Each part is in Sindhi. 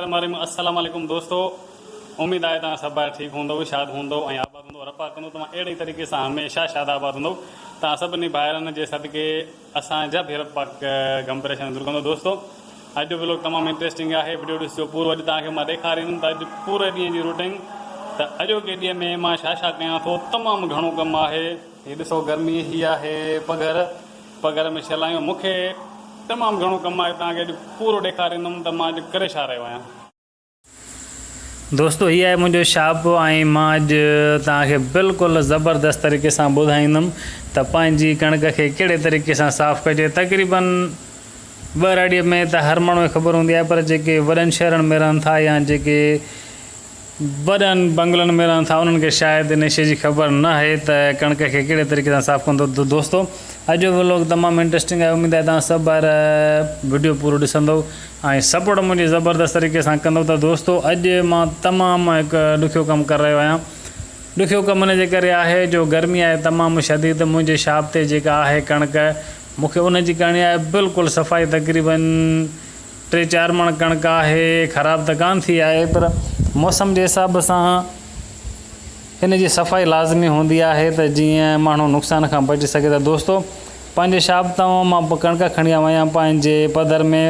الله الرحمن الرحيم السلام عليڪم دوستو اميد آهي توهان سڀ ڀائر ٺيڪ هوندؤ شاد هوندؤ ۽ آباد هوندؤ رب پاڪ ڪندو توهان اهڙي ئي طريقي سان هميشه شاد آباد هوندؤ توهان سڀني ڀائرن جي صدقي اسان جا به رب پاڪ غم پريشاني دور ڪندو دوستو اڄ جو ولاگ تمام انٽريسٽنگ آهي وڊيو ڏسجو پورو اڄ توهان کي مان ڏيکاريندم ته اڄ پوري ڏينهن جي روٽينگ ته اڄوڪي ڏينهن ۾ مان ڇا ڇا ڪيان ٿو تمام گهڻو ڪم آهي هي ڏسو گرمي هي آهي پگهر پگهر ۾ شل آهيون مون کي تمام گهڻو ڪم آهي توهان کي اڄ پورو ڏيکاريندم ته مان اڄ ڪري ڇا رهيو آهيان. دوستو هي آهي منهنجو شاپ ۽ مان اڄ توهان کي بلڪل زبردست طريقي سان ٻڌائيندم ته پنهنجي ڪڻڪ کي ڪهڙي طريقي سان صاف ڪجي تقريبن ٻهراڙي ۾ ته هر ماڻهو کي خبر هوندي آهي پر جيڪي وڏن شهرن ۾ رهن ٿا يا جيڪي وڏن بنگلن ۾ رهن ٿا انهن کي شايد ان شي جي خبر نه آهي ته ڪڻڪ کي ڪهڙي طريقي سان صاف ڪندو ته دوستو اڄ جو ولاگ تمام انٽرسٽنگ آهي اميد آهي توهان سڀ ڀائر وڊيو پورو ڏسندو ۽ سپورٽ منهنجي زبردست طريقي سان ڪندو ته دوستو اڄ مان تمام هڪ ڏکيو ڪم ڪري رهيو آهيان ڏکيو ڪم ان جي ڪري آهي جو گرمي آهي تمام شديد منهنجي شاپ تي جيڪا آهي ڪڻڪ مون کي ان جي ڪرڻي آهي بلڪل صفائي تقريبن ٽي چار مڻ ڪڻڪ آهي، خراب ته ڪانه ٿي آهي پر موسم جي حساب سان ان جي صفائي لازمي هوندي آهي ته جيئن ماڻهو نقصان کان بچي سگهي ته دوستو پنهنجي شاپ تان مان ڪڻڪ کڻي آيو آهيان پنهنجي پڌر ۾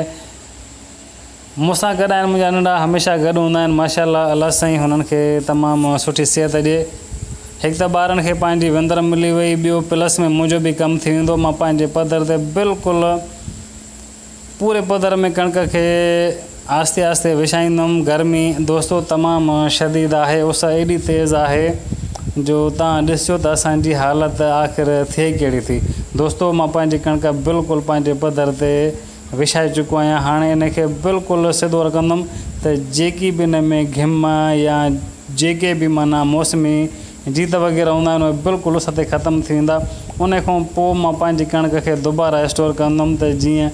مون سان گڏ آهن منهنجا ننڍا هميشه گڏ هوندا آهن ماشاء الله الله سائين هنن کي تمام سٺي صحت ڏي هڪ ته ٻارن کي پنهنجي وندر ملي وئي ٻيو پلس ۾ منهنجو به ڪم ٿي ويندو مان پنهنجي پڌر تي بلڪل پوري پڌر ۾ ڪڻڪ کي آهستي آهستي وڇائيندم. گرمي دوستو تمام شديد آهي، اس ايڏي تيز آهي جو تان ڏسجو ته اسان جي حالت آخر ٿئي ڪهڙي ٿي. دوستو مان پنهنجي ڪڻڪ بلڪل پنهنجي پڌر تي وڇائي چڪو آهيان، هاڻي ان کي بلڪل سڌو رکندم ته جيڪي به ان ۾ گهم يا جيڪي به معنيٰ موسمي جيت وغيره هوندا آهن اهي بلڪل اس تي ختم ٿي ويندا ان کان پوء مان پنهنجي ڪڻڪ کي دوباره اسٽور ڪندم ته جيئن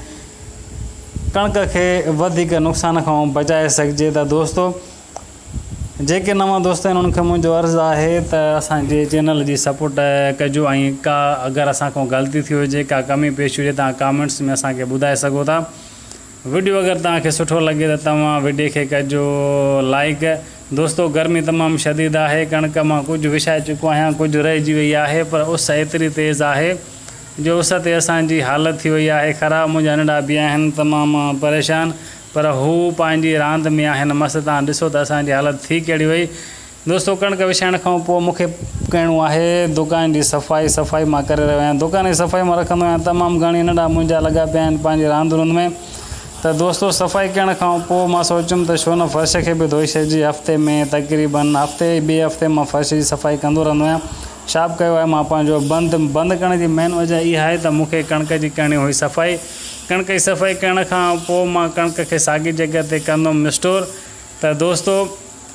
ڪڻڪ کي وڌيڪ نقصان کان بچائي سگهجي ته دوستو جيڪي نوان دوست آهن انهن کي منهنجو عرض آهي ته اسان جي چينل جي سپورٽ ڪجو ۽ ڪا اگر اسان کان غلطي ٿي هجي ڪا ڪمي پيشي هجي تان ڪامينٽس ۾ اسان کي ٻڌائي سگهو ٿا وڊيو اگر توهان کي سٺو لڳي ته توهان وڊي کي ڪجو لائيڪ. دوستو گرمي تمام شديد آهي ڪڻڪ مان ڪجهه وڇائي چڪو آهيان ڪجهه رهجي وئي آهي پر اس ايتري تيز آهي جو اس تي اسان جي حالت ٿي وئي آهي خراب منهنجا ننڍا به آهن تمام پريشان پر هو پنهنجي راند ۾ آهن مست توهان ڏسو ته اسان جي حالت ٿي ڪهڙي وئي دوستو ڪڻڪ وڇائڻ کان پوء مون کي ڪرڻو آهي دڪان جي صفائي صفائي مان ڪري رهيو آهيان دڪان جي صفائي مان رکندو آهيان تمام گهڻي ننڍا منهنجا لڳا پيا آهن پنهنجي راند روند ۾ ته دوستو صفائي ڪرڻ کان پوء مان سوچيم ته ڇو نه فرش کي به ڌوئي ڇڏجي هفتي ۾ تقريبن هفتي ٻئي هفتي مان فرش جي صفائي ڪندو رهندو آهيان شاپ ڪيو آهي مان پنهنجو بند بند ڪرڻ جي مين وجه اها آهي ته مون کي ڪڻڪ جي ڪرڻي هئي صفائي ڪڻڪ جي صفائي ڪرڻ کان پوء مان ڪڻڪ کي ساڳي جڳهه تي ڪندم اسٽور ته دوستو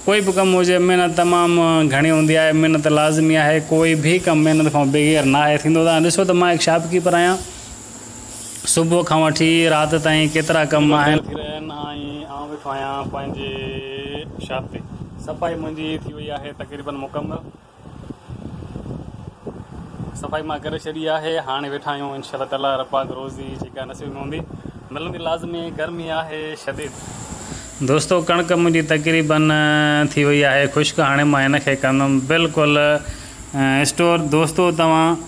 ڪوئي به ڪم هجي محنت تمام گهڻي هوندي آهي محنت لازمي آهي ڪوئي به ڪم محنت کان بغير ناهي ٿيندو تان ڏسو ته مان هڪ شاپ ڪيپر آهيان صبح کان وٺي رات تائين ڪيترا ڪم آهن. ٿي رهيا آهن ۽ آئون ويٺو آهيان پنهنجي شاپ تي صفائي منهنجي ٿي وئي آهي تقريبن مڪمل. صفائي مان ڪري ڇڏي آهي هاڻي ويٺا آهيون انشاء الله تعالي رب پاڪ روزي جيڪا نصيب ۾ هوندي ملندي لازمي گرمي آهي شديد. دوستو ڪڻڪ منهنجي تقريبن ٿي وئي آهي خشڪ هاڻي مان هن کي ڪندم بلڪل اسٽور دوستو توهان.